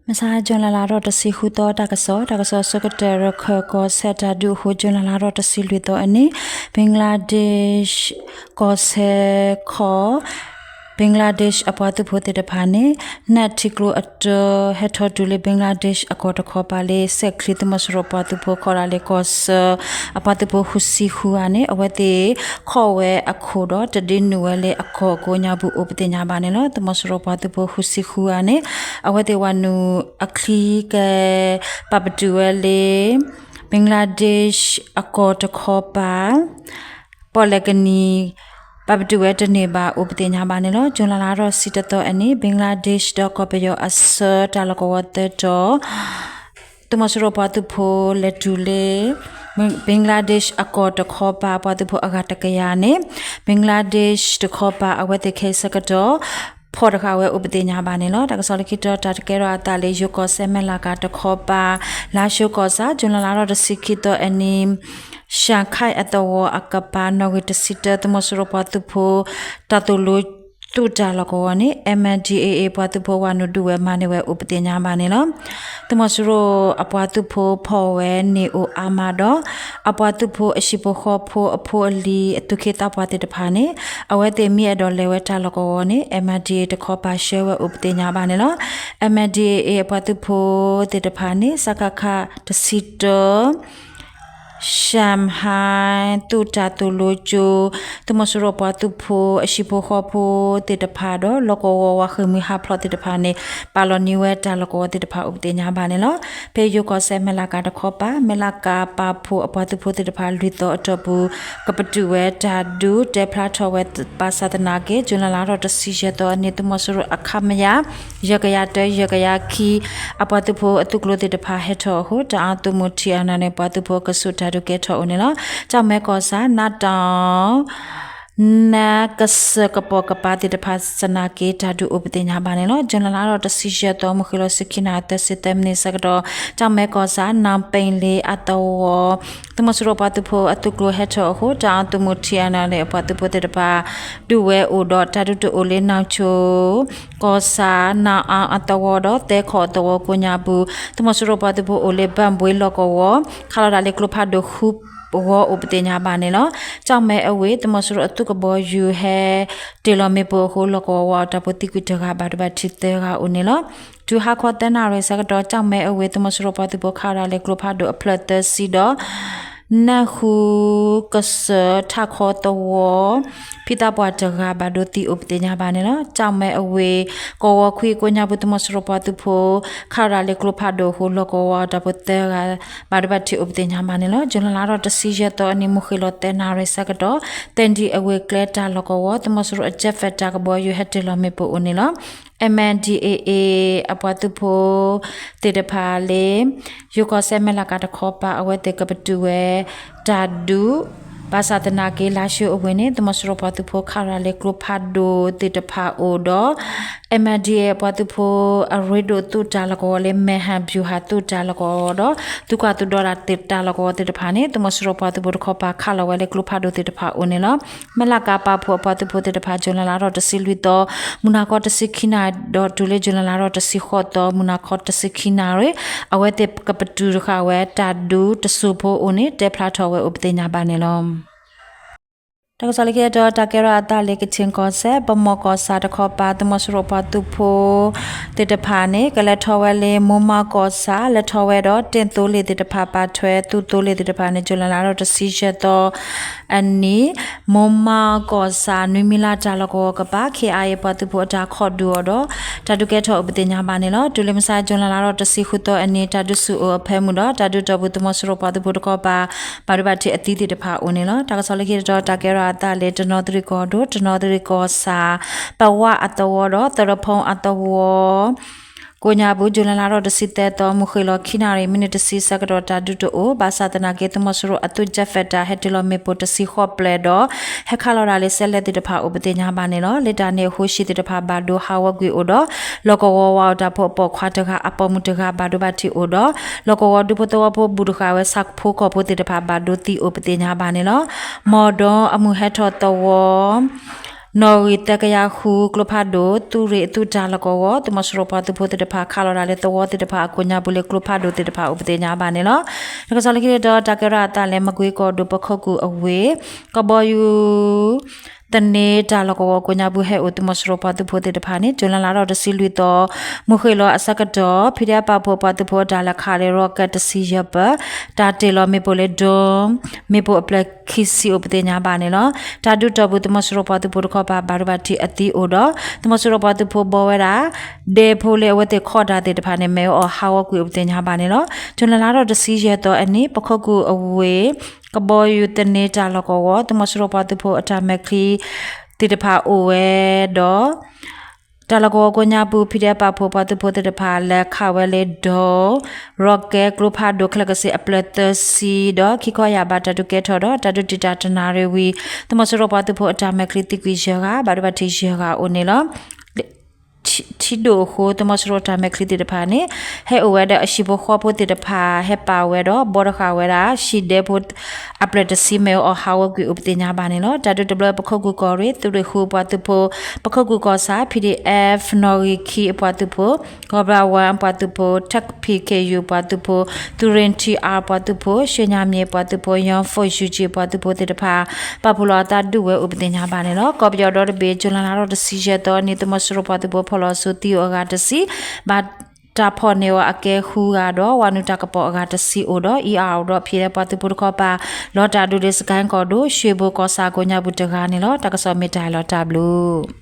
မဆါ June လါလါထီၣ်တဆံဃုသီ တၢ်ကစီၣ်, တၢ်ကစီၣ်ဆိကတၢၢ် ရခၢၣ်ကီၢ်စဲၣ်တၢ်ဒုးအဃိ June လါလါထီၣ်တဆံလွံၢ်သီအနံၤ Bangladesh ကီၢ်စဲၣ်ခီၣ် Bangladesh အပှၤသုးဖိသ့ၣ်တဖၣ်န့ၣ် နးထံကျိအတၢ ဟဲထီၣ်တုၤလၢ Bangladesh အကီၢ်တခီပၤလၢ စဲးချံ သုးမီၤစိရိၤပှၤသုးဖိ ခီၣ်ဒၣ်လၢကီၢ်ဆၢ အပှၤသုးဖိဃုဆံဃုဂၤန့ၣ် အဝဲသ့ၣ်ခိးဝဲအခိၣ်ဒီး တဒ့နုာ်ဝဲလၢအကီၢ်ကိးညါပူၤအိၣ်ပသ့ၣ်ညါဘၣ်န့ၣ်လီၤ. သုးမီၤစိရိၤပှၤသုးဖိဃုဆံဃုဂၤန့ၣ် အဝဲသ့ၣ်ဝၤနုာ်အချံက ပာ်ပတုာ်ဝဲလၢ Bangladesh အကီၢ်တခီပၤ ပီၣ်လဲၣ်ကနံၤ ပာ်ပတုာ်ဝဲတန့ၢ်ဘၣ်အိၣ်ပသ့ၣ်ညါဘၣ်န့ၣ်လီၤ. June လါလါထီၣ်ဆံတသီအနံၤ Bangladesh ဒီးကီၢ်ပယီၤအဆၢတၢ်လီၢ်ကဝီၤသၢတီၤ သုးမီၤစိရိၤပှၤသုးဖိလဲၤတုၤလၢ Bangladesh အကီၢ်တခီပၤ ပှၤသုးဖိအဂၤတကယၤန့ၣ် Bangladesh တခီပၤအဝဲသ့ၣ်ခဲအံၤဆၢကတီၢ် ဖီၣ်တဃာ်ဝဲအိၣ်ပသ့ၣ်ညါဘၣ်န့ၣ်လီၤ. တၢ်ကစီၣ်လၢခံတီၤ တၢ်တကဲထီၣ်အသးလၢ ယိၤကီၢ်စဲၣ် မဲၢ်လးကၤတခီပၤ လါၡိကီၢ်ဆၣ် June လါလါထီၣ်တဆံခံသီအနံၤ ရှၣ်ခၢၣ်အသဝီအကပၤ နီၣ်ဂံၢ်တဆံတၢ သုးမီၤစိရိၤပှၤသုးဖိ တၢ်သိၣ်လိသုးတၢ်လီၢ်ကဝီၤန့ၣ် M N D A A ပှၤသုးဖိဝၤနုာ်ဒုးဝဲမၤန့ၢ်ဝဲအိၣ်ပသ့ၣ်ညါဘၣ်န့ၣ်လီၤ. သုးမီၤစိရိၤအပှၤသုးဖိဖီၣ်ဝဲန့ၢ်အိၣ်အါမးဒီး အပှၤသုးဖိအဟံၣ်ဖိဃီဖိအဖိအလံၤအသူၣ်က့သးပှၢ်သ့ၣ်တဖၣ်န့ၣ် အဝဲသ့ၣ်မ့ၢ်အဲၣ်ဒိးလဲၤဝဲတၢ်လီၢ်ကဝီၤန့ၣ် M N D A A တခီပၤဆှၢဝဲအိၣ်ပသ့ၣ်ညါဘၣ်န့ၣ်လီၤ. M N D A A အပှၤသုးဖိသ့ၣ်တဖၣ်န့ၣ် စကခ တဆံတၢ ရှၣ်ဟၢၣ် သုးတၢ်သိၣ်လိကၠိ သုးမီၤစိရိၤပှၤသုးဖိ အဟံၣ်ဖိဃီဖိသ့ၣ်တဖၣ်ဒီး လီၢ်ကဝီၤဝၤဃ့ၢ်မှံဟးဖျိးသ့ၣ်တဖၣ်န့ၣ် ပာ်လီၤန့ၢ်ဝဲတၢ်လီၢ်ကဝီၤသ့ၣ်တဖၣ်အိၣ်ပသ့ၣ်ညါဘၣ်န့ၣ်လီၤ. ဖဲယိၤကီၢ်စဲၣ် မဲၢ်လးကၤတခီပၤ မဲၢ်လးကၤပာ်ဖှိၣ်အပှၤသုးဖိသ့ၣ်တဖၣ် လွံၢ်သီအတီၢ်ပူၤ ကပတုာ်ဝဲတၢ်ဒုး တဲဖျါထီၣ်ဝဲ ဘၣ်ဆၣ်သနာ်က့ June လါလါထီၣ်တဆံယဲၢ်သီအနံၤ သုးမီၤစိရိၤအ ခမရ ယဲၢ်ကယၤတၢယဲၢ်ကယၤခံ အပှၤသုးဖိအသုးကျိၤသ့ၣ်တဖၣ်ဟဲထီၣ်အဃိ တအၣ်သုးမုၢ် T N L A န့ၣ် ပှၤသုးဖိကဆူးတၢ်ဒုးကဲထီၣ်အိၣ်န့ၣ်လီၤ. ကၠီၣ်မဲကီၢ်ဆၣ် နးတီၣ် နါကစၢၢ်ကပီၤကပၤသ့ၣ်တဖၣ်သနာ်က့ တၢ်ဒုးအိၣ်ပသ့ၣ်ညါဘၣ်န့ၣ်လီၤ. June လါလါထီၣ်တဆံယဲၢ်သီ မုၢ်ဃ့ၢ်လီၤဆံခံနၣ်ရံၣ်သၢဆံသၢမံးနံးဆၢကတီၢ် ကၠီၣ်မဲကီၢ်ဆၣ် နၢ်ပ့ၣ်လ့အသဝီ သုးမီၤစိရိၤပှၤသုးဖိအသုးကျိၤဟဲထီၣ်အဃိ တအၣ်သုးမုၢ် T N L A အပှၤသုးဖိသ့ၣ်တဖၣ် ဒုးဝဲအိၣ်ဒီး တၢ်ဒုးတအိၣ်လၢ နၢ်ဆိၣ်ကီၢ်ဆၣ် နၢ်အါအသဝီဒီး သဲခီၣ်အသဝီကိးညါပူၤ သုးမီၤစိရိၤပှၤသုးဖိအိၣ်လၢ ဘၣ်ဘှ့လီၢ်ကဝီၤ ခးလီၤဒၣ်လၢကျိဖးဒိၣ်ဃုဂီၤအိၣ်ပသ့ၣ်ညါဘၣ်န့ၣ်လီၤ. ကၠီၣ်မဲအဝ့ၢ် သုးမီၤစိရိၤအသုးကဘီယူၤဟဲ တ့ၢ်လီၤမ့ၣ်ပိၢ်အဃိ လီၢ်ကဝီၤဝၤအတၢ်ဖိသံကွံာ်တဂၤ ဘၣ်ဒိဘၣ်ထံးသၢဂၤအိၣ်န့ၣ်လီၤ. တုၤဟါခီသၢနၣ်ရံၣ်ဆၢကတီၢ် ကၠီၣ်မဲအဝ့ၢ် သုးမီၤစိရိၤပှၤသုးဖိခးလီၤဒၣ်လၢကျိဖးဒိၣ်အဖျၢၣ်သၢဆံဒီး နၢ်ဃုကစၢၢ်ထးခီသဝီ ဖံသးပှၢ်တဂၤ ဘၣ်ဒိသံအိၣ်ပသ့ၣ်ညါဘၣ်န့ၣ်လီၤ. ကၠီၣ်မဲအဝ့ၢ် ကဝီၤခွံကိးညါပူၤ သုးမီၤစိရိၤပှၤသုးဖိ ခးလီၤဒၣ်လၢကျိဖးဒိၣ်အဃိ လီၢ်ကဝီၤဝၤအတၢ်ဖိသၢဂၤ ဘၣ်ဒိဘၣ်ထံးအိၣ်ပသ့ၣ်ညါဘၣ်န့ၣ်လီၤ. June လါလါထီၣ်တဆံယဲၢ်သီအနံၤ မုၢ်ဃ့ၢ်လီၤသၢနၣ်ရံၣ်ဆၢကတီၢ် သဲၣ်ဒံၣ်အဝ့ၢ်ကျဲတၢ်လီၢ်ကဝီၤ သုးမီၤစိရိၤအ jet fighter ကဘီယူၤဟဲတ့ၢ်လီၤမ့ၣ်ပိၢ်အိၣ်န့ၣ်လီၤ. M N D A A အပှၤသုးဖိသ့ၣ်တဖၣ်လၢ ယိၤကီၢ်စဲၣ် မဲၢ်လးကၤတခီပၤ အဝဲသ့ၣ်ကပတုာ်ဝဲ တၢ်ဒုး ဘၣ်ဆၣ်သနာ်က့ လါၡိအဝ့ၢ်န့ၣ် သုးမီၤစိရိၤပှၤသုးဖိခးလီၤဒၣ်လၢကျိဖးဒိၣ်သ့ၣ်တဖၣ်အိၣ်ဒီး M N D A A အပှၤသုးဖိအရ့ဒိၣ်သုးတၢ်လီၢ်ကဝီၤလၢ မဲၢ်ဟၣ်ဘျူၤဟၣ်သုးတၢ်လီၢ်ကဝီၤဒီး သုးကွၢ်သုးဒီတၢ်လီၢ်ကဝီၤသ့ၣ်တဖၣ်န့ၣ် သုးမီၤစိရိၤပှၤသုးဖိတခီပၤ ခးလီၤဝဲလၢကျိဖးဒိၣ်သ့ၣ်တဖၣ်အိၣ်န့ၣ်လီၤ. မဲၢ်လးကၤပာ်ဖှိၣ်အပှၤသုးဖိသ့ၣ်တဖၣ် June လါလါထီၣ်တဆံလွံၢ်သီ မုၢ်နၤခီတဆံခံနၣ်ရံၣ်ဒီးတုၤလၢ June လါလါထီၣ်တဆံဃိးသီ မုၢ်နၤခီတဆံခံနၣ်ရံၣ် အဝဲသ့ၣ်ကပတုာ်တဃာ်ဝဲတၢ်ဒုးတစိၢ်ဖိအိၣ်န့ၣ် တဲဖျါထီၣ်ဝဲအိၣ်ပသ့ၣ်ညါဘၣ်န့ၣ်လီၤ. တၢ်ကစီၣ်လၢခံတတီၤ တၢ်ကဲထီၣ်အသးလၢ ကခ့ၣ်ကီၢ်စဲၣ် ပမီၢ်ကီၢ်ဆၣ်တခီပၤ သုးမီၤစိရိၤပှၤသုးဖိသ့ၣ်တဖၣ်န့ၣ် ကလဲၤထီၣ်ဝဲလၢ မိၢ်မးကီၢ်ဆၣ် လဲၤထီၣ်ဝဲဒီး တ့ၢ်သိလ့ၣ်သ့ၣ်တဖၣ် ပာ်ထွဲသုးသိလ့ၣ်သ့ၣ်တဖၣ်န့ၣ် June လါလါထီၣ်တဆံယဲၢ်သီအနံၤ မိၢ်မးကီၢ်ဆၣ် နွံမံလါတၢ်လီၢ်ကဝီၤကပၤ K I A ပှၤသုးဖိအတၢ်ခီၣ်ဒုးအီၤဒီး တၢ်ဒုးကဲထီၣ်အိၣ်ပသ့ၣ်ညါဘၣ်န့ၣ်လီၤ. တုၤလၢမုၢ်ဆါ June လါလါထီၣ်တဆံဃုသီအနံၤ တၢ်ဒုးဆူၣ်အိၣ်အဖၢမုၢ်ဒီး တၢ်ဒုးတီၢ်ပူၤ သုးမီၤစိရိၤပှၤသုးဖိတခီပၤ ဘၣ်ဒိဘၣ်ထံးအသံသ့ၣ်တဖၣ်အိၣ်န့ၣ်လီၤ. တၢ်ကစီၣ်လၢခံတတီၤ တၢ်ကဲထီၣ်အသးလၢ တနီသရံၣ်ကီၢ်ဒိၣ် တနီသရံၣ်ကီၢ်ဆၣ် ပဝၣ်အသဝီဒီး သရဖီအသဝီ ကိးညါပူၤ June လါလါထီၣ်တဆံသၢသီ မုၢ်ဃ့ၢ်လီၤခံနၣ်ရံၣ် မံးနံးတဆံဆၢကတီၢ် တၢ်ဒုးတအိၣ် ဘၣ်ဆၣ်သနာ်က့ သုးမီၤစိရိၤအသုး jet fighter ဟဲတ့ၢ်လီၤမ့ၣ်ပိၢ်တဆံဃိးပျဲၢ်ဒီး ဟဲခးလီၤဒၣ်လၢ စဲးလဲး သ့ၣ်တဖၣ်အိၣ်ပသ့ၣ်ညါဘၣ်န့ၣ်လီၤ. လၢတၢ်န့ၣ်အဃိ ဟံၣ်သ့ၣ်တဖၣ်ဘၣ်ဒိဟးဂီၤကွံာ်အိၣ်ဒီး လီၢ်ကဝီၤဝၤအတၢ်ဖိအပိာ်ခွါတဂၤ အပိာ်မုၣ်တဂၤ ဘၣ်ဒိဘၣ်ထံးအိၣ်ဒီး လီၢ်ကဝီၤဒူဖိသဝီဖိဘူးတဃာ်ဝဲ ဆၣ်ဖိကီၢ်ဖိသ့ၣ်တဖၣ် ဘၣ်ဒိသံအိၣ်ပသ့ၣ်ညါဘၣ်န့ၣ်လီၤ. မီၢ်ဒီအမုၢ်ဟဲထီၣ်သဝီ နီၣ်ဂံၢ်သၢကယၤဃု ကျိဖးဒိၣ် သုးရ့ၣ်အသုးတၢ်လီၢ်ကဝီၤ သုးမီၤစိရိၤပှၤသုးဖိသ့ၣ်တဖၣ် ခးလီၤဒၣ်လၢသဝီသ့ၣ်တဖၣ်အကိးညါပူၤလၢကျိဖးဒိၣ်သ့ၣ်တဖၣ်အိၣ်ပသ့ၣ်ညါဘၣ်န့ၣ်လီၤ. တၢ်ကစီၣ်လၢခံတတီၤ တၢ်ကဲထီၣ်အသးလၢ မကွ့ကီၢ်ဒိၣ် ပခိၣ်ကူၣ်အဝ့ၢ် ကဘီယူၤ သန့တၢ်လီၢ်ကဝီၤကိးညါပူၤ ဟဲအိၣ်သုးမီၤစိရိၤပှၤသုးဖိသ့ၣ်တဖၣ်န့ၣ် ကၠူၤလဲလါထီၣ်တဆံလွံၢ်သီ မုၢ်ဃ့ၢ်လီၤအဆၢကတီၢ် ဖံးဒဲးပာ်ဖှိၣ်ပှၤသုးဖိအတၢ်လဲၤခးလၢ rocket တဆံယဲၢ်ပၢၢ် တၢ်တ့ၢ်လီၤမ့ၣ်ပိၢ်လၢ drone မ့ၣ်ပိၢ်အဖျၢၣ်ခံဆံအိၣ်ပသ့ၣ်ညါဘၣ်န့ၣ်လီၤ. တၢ်ဒုးတီၢ်ပူၤ သုးမီၤစိရိၤပှၤသုးဖိတခီပၤ ဘၣ်ဒိဘၣ်ထံးအသံအိၣ်ဒီး သုးမီၤစိရိၤပှၤသုးဖိဘှီဝဲဒၣ် ဒဲဖိလၢအဝဲသ့ၣ်ခီတၢ်သ့ၣ်တဖၣ်န့ၣ် မ့ၣ်အူအီၣ်ဟးဂီၤကွံာ်အိၣ်ပသ့ၣ်ညါဘၣ်န့ၣ်လီၤ. ကၠူၤလဲလါထီၣ်တဆံယဲၢ်သီအနံၤ ပခိၣ်ကူၣ်အဝ့ၢ် ကဘီယူၤသန့တၢ်လီၢ်ကဝီၤ သုးမီၤစိရိၤပှၤသုးဖိအတၢ်မဲာ်ချံသ့ၣ်တဖၣ်အိၣ်ဝဲဒီး တၢ်လီၢ်ကဝီၤကိးညါပူၤ ဖံးဒဲးပာ်ဖှိၣ် ပှၤသုးဖိသ့ၣ်တဖၣ် လဲၤခးဝဲလၢ drone, rocket ကျိဖးဒိၣ်ခဲလၢာ်ကစ့ၢ်အဖျၢၣ်သၢဆံဒီး ခံခီယာ်ဘးတၢ်ဒုးကဲထီၣ်ဒီး တၢ်ဒုးတံာ်တာ်တနၣ်ရံၣ်ဝံၤ သုးမီၤစိရိၤပှၤသုးဖိအတၢ်မဲာ်ချံသံကွံာ်ယဲၢ်ဂၤ ဘၣ်ဒိဘၣ်ထံးယဲၢ်ဂၤအိၣ်န့ၣ်လီၤ. ထံဒိၣ်အဃိ သုးမီၤစိရိၤတၢ်မဲာ်ချံသ့ၣ်တဖၣ်န့ၣ် ဟဲအိၣ်ဝဲဒီးအဟံၣ်ဖိဃီဖိသ့ၣ်တဖၣ် ဟဲပာ်ဝဲဒီး ဘှီတဃာ်ဝဲဒၣ် ဟံၣ်ဒဲဖိ အဖျၢၣ်တဆံ မ့ၣ်အူအီၣ်ဟးဂီၤကွံာ်အိၣ်ပသ့ၣ်ညါဘၣ်န့ၣ်လီၤ. တၢ်ဒုးတဘျီ ပခိၣ်ကူၣ်ကီၢ်ရ့ၣ် သုးရ့ၣ်ဃုအပှၤသုးဖိ, ပခိၣ်ကူၣ်ကီၢ်ဆၣ် PDF နီၣ်ဂံၢ်ခံအပှၤသုးဖိ, Cobra One အပှၤသုးဖိ, Tech PKU အပှၤသုးဖိ, သုးရ့ၣ် TR အပှၤသုးဖိ, ရွှေညါမြေ အပှၤသုးဖိ, Young Force UG အပှၤသုးဖိသ့ၣ်တဖၣ် ပာ်ဖှိၣ်လီၤအသးဒုးဝဲအိၣ်ပသ့ၣ်ညါဘၣ်န့ၣ်လီၤ. ကီၢ်ပယီၤဒီတဘ့ၣ် ကၠူၤလဲလါထီၣ်တဆံယဲၢ်သီအနံၤ သုးမီၤစိရိၤပှၤသုးဖိဖီၣ်လီၤအစုသံအိၣ်အဂၤတဆံ, ဘၣ်တၢ်ဖီၣ်န့ၢ်အီၤအကဲဃုဂၤဒီး ဝၤနုာ်တၢ်ကပီၤအဂၤတဆံအိၣ်ဒီး အံၤအါအီၤဒီး PDF ပှၤသုးဖိတခီပၤ လီၤတၢ်ဒုးလၢ စကဲကီၢ်ဒိၣ် ရွှေဘိုကီၢ်ဆၣ်အကိးညါပူၤတဂၤန့ၣ်လီၤ. တၢ်ကစီၣ်မ့ၢ်တၢ်လီၤတၢ်ဘျုး